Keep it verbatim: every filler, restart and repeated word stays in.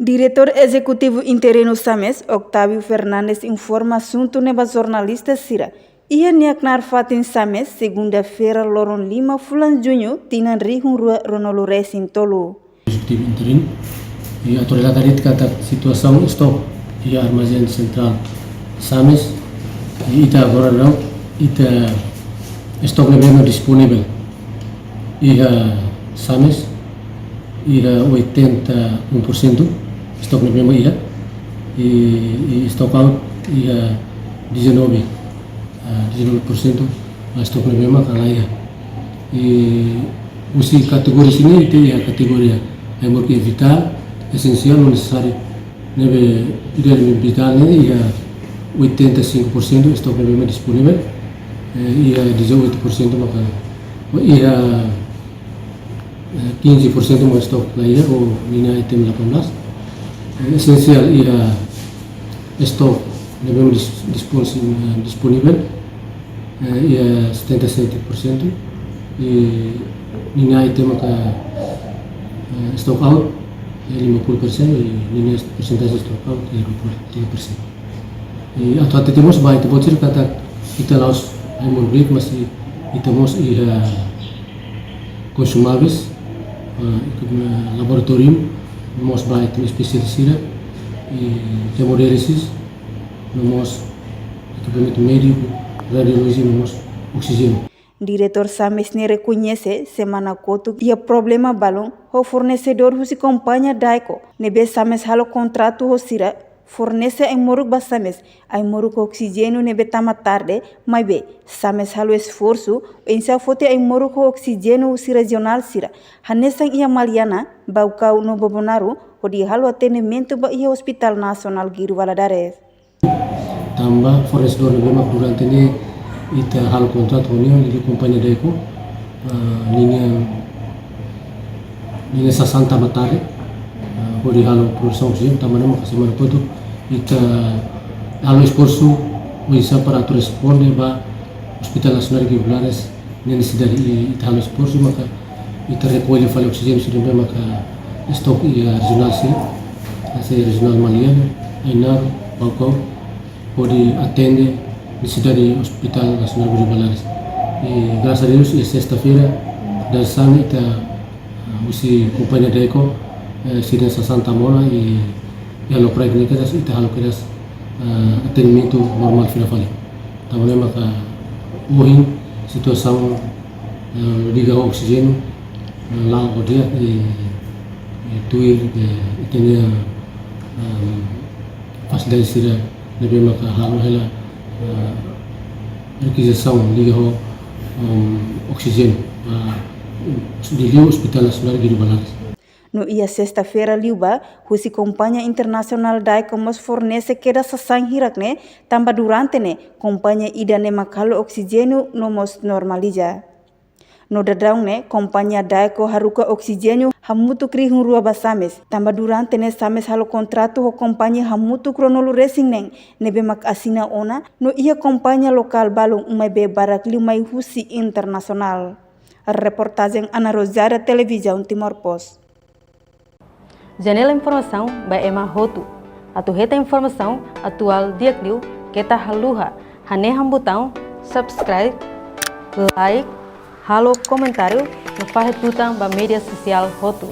Diretór Ezekutivu Interinu SAMES, Octavio Fernandes, informa asuntu ne'e ba jornalista sira iha nia knaar fatin SAMES, segunda-feira, loron lima fulan Juñu, tinan rihun rua ruanulu resin tolu. Ezekutivu Interinu, i autoridade dehan katak situasaun estok iha armazén sentrál SAMES, i ita agora daudaun, ita estok ne'ebé mak disponivel iha SAMES, iha oitenta e um por cento estok ne'ebé mak iha, i, i stock out iha dezanove, ah, dezanove por cento mak estok ne'ebé mak la iha. I husi kategoria sira-ne'e, ita iha kategoria ai-moruk vitál, esensiál no nesesáriu. Ne'ebé ida vitál ne'e iha oitenta e cinco por cento estok ne'ebé mak disponivel, eh, iha dezoito por cento maka, iha, eh, quinze por cento mak estok la iha, ou ninia item delapan belas. Eh, esensiál iha estok ne'ebé mak dis-, dispon-, eh, disponivel, eh, iha setenta e sete por cento, i ninia item maka, eh, stock out iha lima puluh persen, i ninia persentajen stock out iha dua puluh tiga persen. I atu hatete mós ba ita-boot sira katak ita la'ós ai-moruk de'it, mas ita mós iha konsumáveis, eh, iha laboratóriu, mós ba item espesiál sira, i hemodiálisis, no mós ekipamentu médiku, radiolojia, no mós oksijéniu. Diretór SAMES ne'e rekoñese semana kotuk iha problema balun ho fornesedór husi kompañia Daico, ne'ebé SAMES halo kontratu ho sira, fornese ai-moruk ba SAMES, ai-moruk oksijéniu ne'ebé tama tarde, maibé SAMES halo esforsu oinsá foti ai-moruk ho oksijéniu husi rejionál sira, hanesan iha Maliana, Baucau no Bobonaro, hodi halo atendimentu ba iha Hospitál Nasionál Guido Valadares. Tanba fornesedór ne'ebé mak durante ne'e ita halo kontratu ho nia, ne'e kompañia Daico, ah, ninia, ninia sasán tama tarde, ah, hodi halo produsaun oksijéniu, tanba ne'e maka semana kotuk ita halo esforsu oinsá para atu responde ba Hospitál Nasionál Guido Valadares nia nesesidade, i ita halo esforsu maka ita rekolla fali oksijéniu sira ne'ebé maka estok iha rejionál sira, hanesan rejionál Maliana, Ainaro, Baucau, hodi atende nesesidade Hospitál Nasionál Guido Valadares. I grasas a Deus, iha sesta-feira, dadeer-saan ita, ah, husi kompañia Daico, eh, sira-nia sasán tama ona, i, i halo proyek ne'e kedas, ita halo kedas, ah, atendimentu normál fila fali. Tanba ne'e maka ohin situasaun, eh, liga ho oksijéniu, eh, la'o di'ak, i, i tuir, eh, ita-nia, eh, fasilidade sira ne'ebé maka halo hela, eh, rekizisaun liga ho, um, oksijéniu, ah, liuliu Hospitál Nasionál Guido Valadares. No iha sesta-feira liubá, husi kompañia internasionál Daico mós fornese kedas sasán hirak ne'e, tanba durante ne'e kompañia ida ne'e mak halo oksijéniu no mós normaliza. No daudaun ne'e, kompañia Daico haruka oksijéniu hamutuk rihun rua ba SAMES, tanba durante ne'e SAMES halo kontratu ho kompañia hamutuk ruanulu resin neen, ne'ebé mak asina ona, no iha kompañia lokál balun, maibé barak liu mai husi internasionál. Reportajen Ana Rosada, Televizaun Timor Post. Janela informasaun ba ema hotu. Atu hetan informasaun atuál di'ak liu, keta haluha hanehan butaun subscribe, like, halo komentáriu, no fahe tutan ba média sosiál hotu.